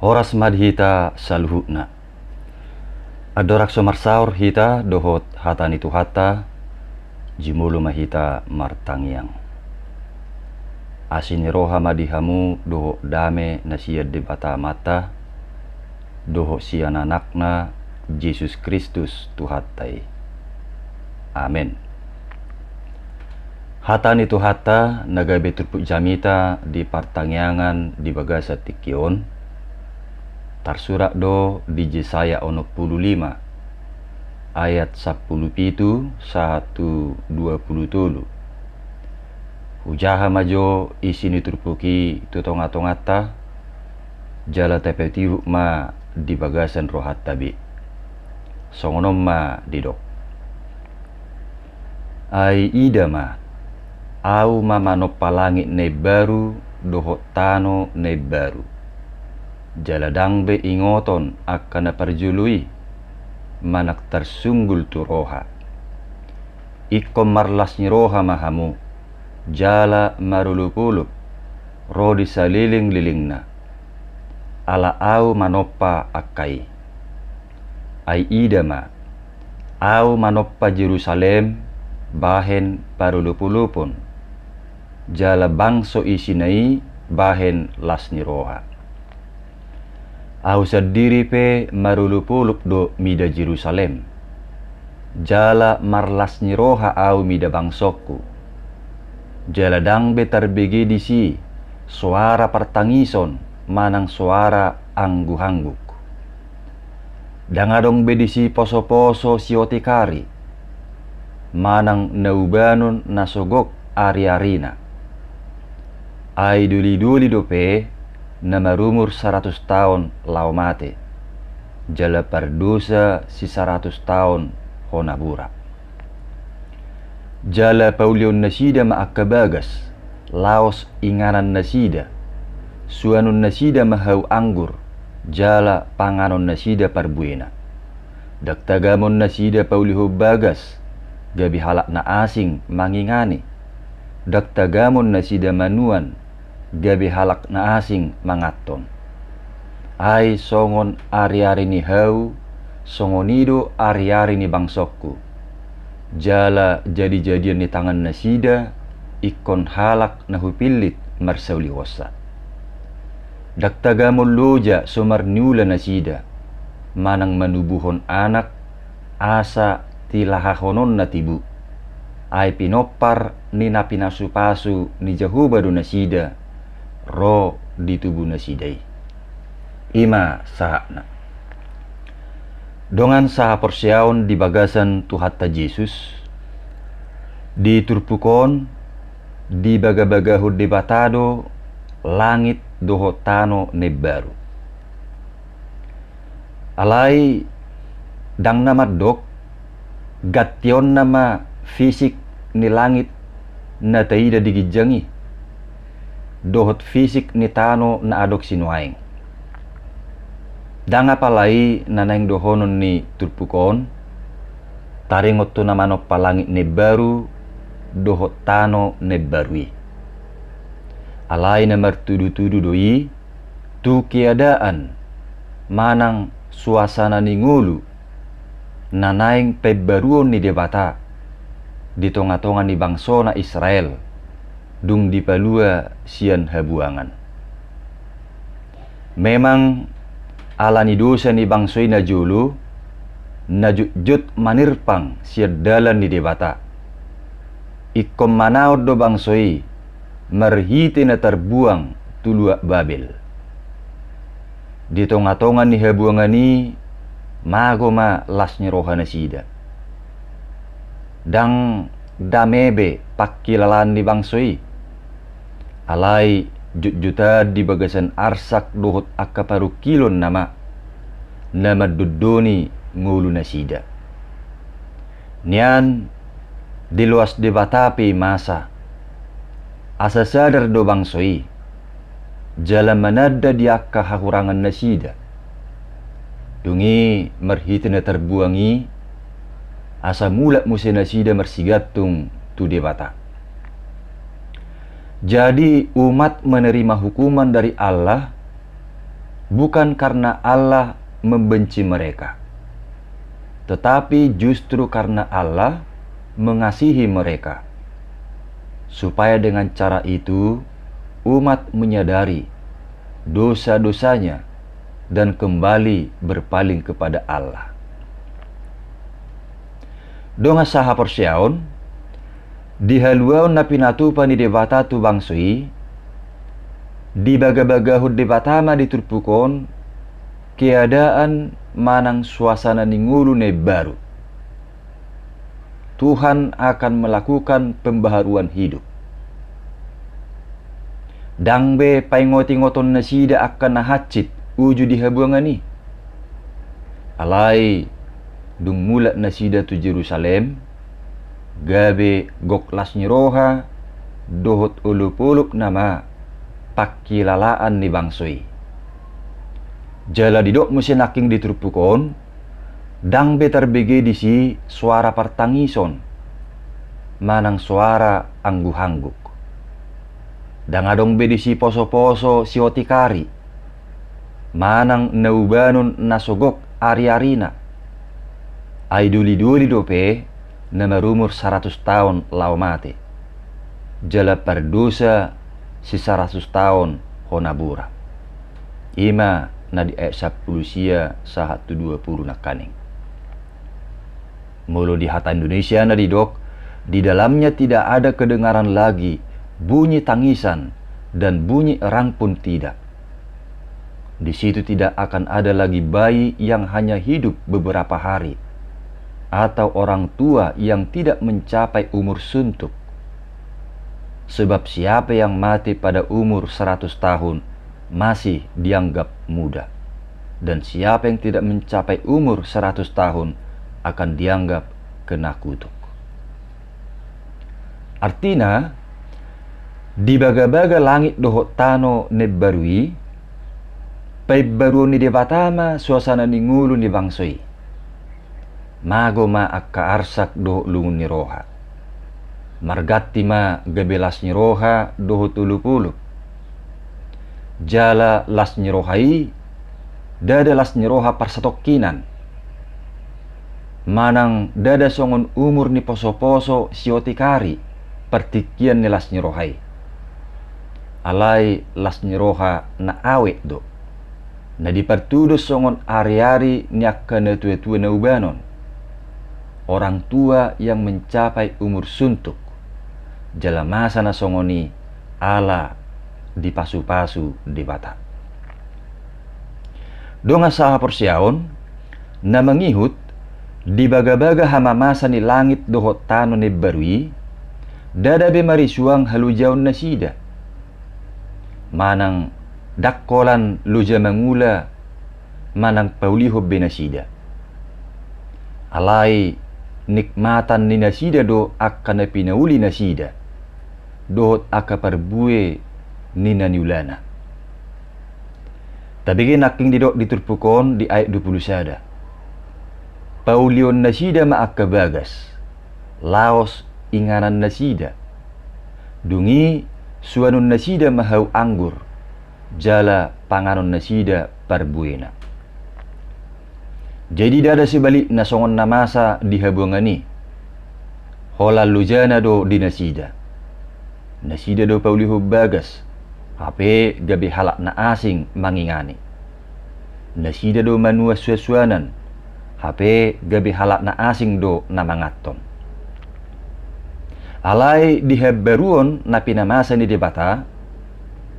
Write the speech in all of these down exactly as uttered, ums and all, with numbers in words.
Horas ma di hita saluhutna. Andorang so marsaor hita dohot hata ni Tuhanta, jumolo ma hita martangiang. Asi ni roha ma di hamu dohot dame na sian Debata Amanta, dohot sian Anakna Jesus Kristus Tuhanta i. Amen. Hata ni Tuhanta na gabe turpuk jamita di partangiangan di bagasan tingki on, tarsurat do di Jesaya onom pulu lima, ayat sampulu pitu sahat tu dua pulu tolu. Hujaha ma jo isi ni turpuk i tu tonga-tonganta, jala tapatihuk ma di bagasan rohanta be. Songon on ma didok. Ai ida ma, Ahu ma manompa langit na imbaru dohot tano na imbaru. Jala ndang be ingoton angka na parjolo i, manang tarsunggul tu roha. Ingkon marlas ni roha ma hamu, jala marolop-olop ro di saleleng-lelengna. Ala Ahu manompa angka i. Ai ida ma, Ahu manompa Jerusalem bahen parolop-olopon, jala bangso isina i bahen las ni roha. Ahu sandiri pe marolop-olop do mida Jerusalem, jala marlas ni roha Ahu mida bangsongku. Jala ndang be tarbege disi soara partangison manang soara angguk-angguk. Ndang adong be disi poso-poso siotik ari, manang na ubanon na so gok ari-arina. Ai doli-doli dope na marumur saratus taon laho mate, jala pardosa sisaratus taon hona burak. Jala paulihon nasida ma angka bagas, laos inganan nasida, suanon nasida ma hau anggur, jala panganon nasida parbuena. Ndang tagamon nasida paulihon bagas, gabe halak na asing mangingani. Ndang tagamon nasida manuan, gabe halak na asing manganhon. Ai songon ari-ari ni hau, songon i do ari-ari ni bangsongku. Jala jadi-jadian ni tangan nasida, ingkon halak na hupillit marsaulihonsa. Ndang tagamon loja so marniula nasida, manang manubuhon anak, asa tilahahononna tibu. Ai pinompar ni na pinasu-pasu ni Jahowa do nasida, ro di tubu nasida i. I ma sahatna. Dongan sahaporseaon di bagasan Tuhanta Jesus, di turpuk on, dibagabagahon Debata do langit dohot tano na imbaru. Alai ndang na mandok, gantionna ma fisik ni langit na taida di ginjang i, dohot fisik ni tano na adong sinuaeng. Ndang apala i na naeng dohonon ni turpuk on, taringot tu na manompa langit na imbaru dohot tano na imbaru i. Alai na martudu-tudu do i tu keadaan manang suasana ni ngolu na naeng paimbaruon ni Debata di tonga-tonga ni bangsona Israel, dung dipalua sian habuangan. Memang ala ni dosa ni bangso i na jolo, na jotjot manirpang sian dalan ni Debata. Ingkon manaon do bangso i marhite na tarbuang tu luat Babel. Di tonga-tonga ni habuangan i mago ma las ni roha nasida. Ndang dame be pangkilalaan ni bangso i. Alai jotjotan di bagasan arsak dohot angka parungkilon nama na mandondoni ngolu nasida. Nian diloas Debata pe i masa, asa sadar do bangso i, jala mananda di angka hahurangan nasida. Dung i marhite na tarbuang i, asa mulak muse nasida marsigantung tu Debata. Jadi umat menerima hukuman dari Allah Bukan karena Allah membenci mereka, tetapi justru karena Allah mengasihi mereka, supaya dengan cara itu umat menyadari dosa-dosanya dan kembali berpaling kepada Allah. Dongan sahaporseaon, di haluaon na pinatupa ni Debata tu bangso i, dibagabagahon Debata ma di turpuk on keadaan manang suasana ni ngolu na imbaru. Tuhan akan melakukan pembaharuan hidup. Ndang be paingotingoton nasida angka na hansit uju di habuangan i. Alai dung mulak nasida tu Jerusalem, gabe gok las ni roha dohot olopolop nama pangkilalaan ni bangso i. Jala didok muse nangkin di turpuk on, ndang be tarbege disi soara partangison manang soara angguhangguk. Ndang adong be disi posoposo siotik ari manang na ubanon na so gok ariarina. Ai dolidoli dope na marumur saratus taon laho mate, jala pardosa sisaratus taon hona bura. I ma na di ayat sampulu sia sahat tu dua pulu nangkaning. Molo di hata Indonesia na didok, di dalamnya tidak ada kedengaran lagi bunyi tangisan dan bunyi erang pun tidak. Di situ tidak akan ada lagi bayi yang hanya hidup beberapa hari, atau orang tua yang tidak mencapai umur suntuk. Sebab siapa yang mati pada umur seratus tahun masih dianggap muda, dan siapa yang tidak mencapai umur seratus tahun akan dianggap kena kutuk. Artina, dibagabaga langit dohot tano na imbaru i, paimbaruon ni Debata ma suasana ni ngolu ni bangso i. Mago ma angka arsak dohot lungun ni roha. Marganti ma gabe las ni roha dohot olopolop. Jala las ni roha i ndada las ni roha parsatongkinan. Manang ndada songon umur ni posoposo siotik ari partingkian ni las ni roha i. Alai las ni roha na awet do, na dipartudos songon ariari ni angka natuatua na ubanon. Orang tua yang mencapai umur suntuk, jala masa na songon i ala dipasupasu Debata. Dongan sahaporseaon, na mangihut, dibagabaga hamamasa ni langit dohot tano na imbaru i, ndada be marisuang halojaon nasida. Manang ndang holan loja mangula manang paulihon be nasida. Alai nikmatan ni nasida do angka na pinauli nasida dohot angka parbue ni na niulana. Tabege nangkin didok di turpuk on di ayat dua pulu sada. Paulion nasida ma angka bagas, laos inganan nasida. Dung i suanon nasida ma hau anggur, jala panganon nasida parbuena. Jadi ndada sibalikna songon na masa di habuangan i. Holan lojana do di nasida. Nasida do paulihon bagas, hape gabe halak na asing mangingani. Nasida do manuan suansuanan, hape gabe halak na asing do na manganhon. Alai di hambaruon na pinamasa ni Debata,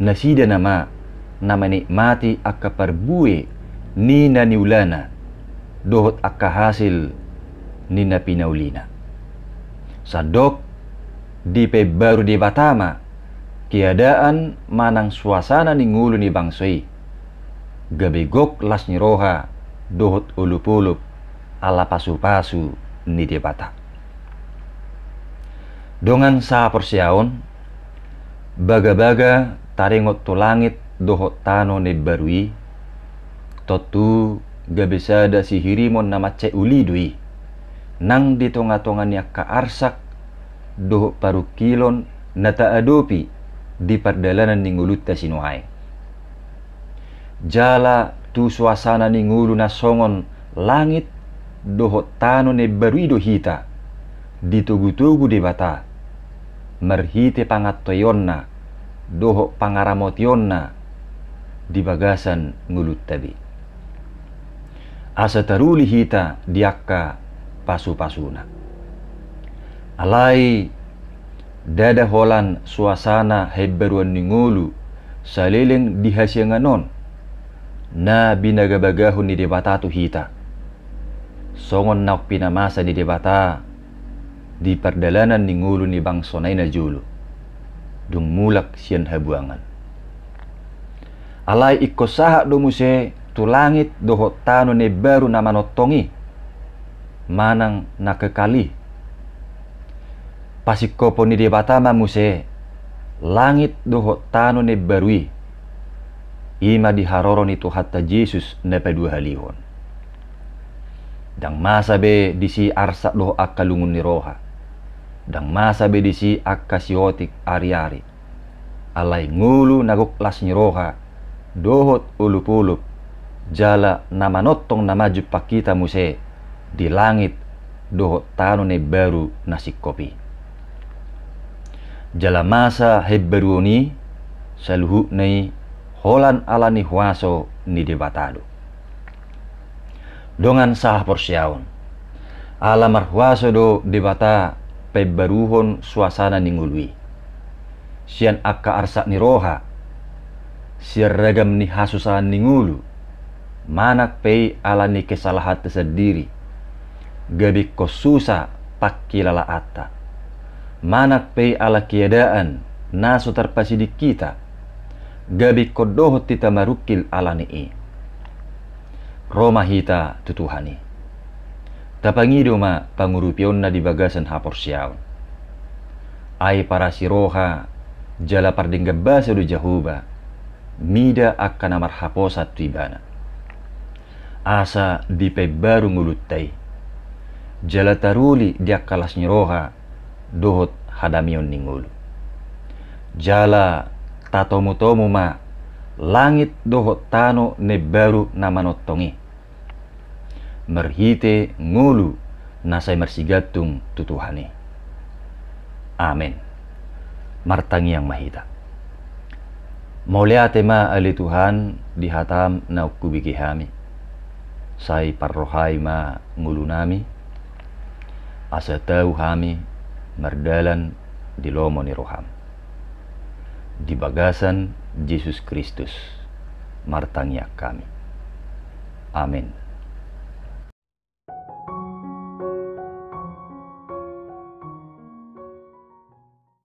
nasida nama na manikmati angka parbue ni na niulana dohot angka hasil ni na pinaulina. Sandok dipaimbaru Debata ma keadaan manang suasana ni ngolu ni bangso i, gabe gok las ni roha dohot olopolop ala pasupasu ni Debata. Dongan sahaporseaon, bagabaga taringot tu langit dohot tano na imbaru i, tontu gabe sada sihirimon na mansai uli do i, nang di tongatonga ni angka arsak dohot parungkilon na taadopi di pardalanan ni ngolunta sinuaeng. Jala tu suasana ni ngolu na songon langit dohot tano na imbaru i do hita ditogutogu Debata marhite pangantoionna dohot pangaramotionna di bagasan ngolunta be, asa taruli hita di angka pasupasuna. Alai ndada holan suasana haimbaruan ni ngolu saleleng di hasiangan on na binagabagahon ni Debata tu hita, songon naung pinamasa ni Debata di pardalanan ni ngolu ni bangsona i najolo, dung mulak sian habuangan. Alai ingkon sahat do muse tu langit dohot tano na imbaru na manongtong i, manang na kekal i. Pasingkophon ni Debata ma muse langit dohot tano na imbaru i, i ma di haroro ni Tuhanta Jesus na paduahalihon. Ndang masa be disi arsak dohot angka lungun ni roha. Ndang masa be disi angka siotik ariari. Alai ngolu na gok las ni roha dohot olopolop, jala na manongtong na manjumpang hita muse di langit dohot tano na imbaru na singkop i. Jala masa haimbaruon i saluhutna i holan ala ni huaso ni Debata do. Dongan sahaporseaon, ala marhuaso do Debata paimbaruhon suasana ni ngolu i. Sian angka arsak ni roha, sian ragam ni hasusaan ni ngolu, manang pe i ala ni kesalahanta sandiri, gabe ingkon susa pangkilalaanta, manang pe i ala keadaan na so tarpasiding hita, gabe ingkon dohot hita marungkil ala ni i. Ro ma hita tu Tuhan i. Tapangido ma pangurupionna di bagasan haporseaon. Ai parasi roha jala pardenggan basa do Jahowa mida angka na marhaposan tu Ibana, asa dipaimbaru ngolunta i, jala taruli di angka las ni roha dohot hadameon ni ngolu. Jala tatomutomu ma langit dohot tano na imbaru na manongtong i, marhite ngolu na sai marsigantung tu Tuhan i. Amen. Martangiang ma hita. Mauliate ma ale Tuhan di hataM naung hubege hami. Sai parrohai ma ngolunami, asa tau hami mardalan di lomo ni rohaM. Di bagasan Jesus Kristus martangiang hami. Amen.